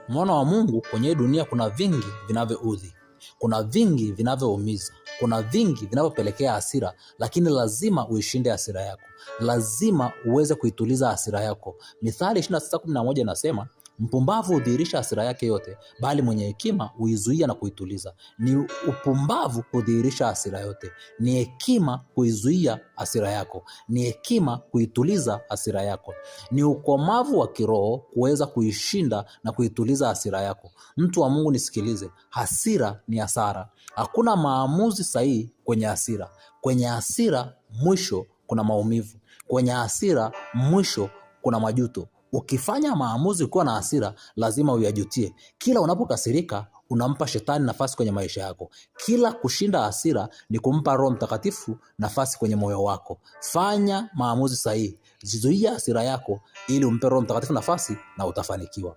Mwana wa Mungu, kwenye dunia kuna vingi vinavyoudhi, kuna vingi vinavyoumiza, kuna vingi vinavyopelekea hasira, lakini lazima uishinde hasira yako, lazima uweze kuituliza hasira yako. Mithali 26:11 inasema mpumbavu hudhihirisha hasira yake yote, bali mwenye hekima huizuia na kuituliza. Ni upumbavu kudhihirisha hasira yote, ni hekima kuizuia hasira yako, ni hekima kuituliza hasira yako, ni ukomavu wa kiroho kuweza kuishinda na kuituliza hasira yako. Mtu wa Mungu, nisikilize, hasira ni hasara. Hakuna maamuzi sahihi kwenye hasira. Kwenye hasira mwisho kuna maumivu, kwenye hasira mwisho kuna majuto. Ukifanya maamuzi ukiwa na hasira, lazima uyajutie. Kila unapokasirika unampa shetani nafasi kwenye maisha yako. Kila kushinda hasira ni kumpa Roho Mtakatifu nafasi kwenye moyo wako. Fanya maamuzi sahihi, zuia hasira yako ili umpe Roho Mtakatifu nafasi na utafanikiwa.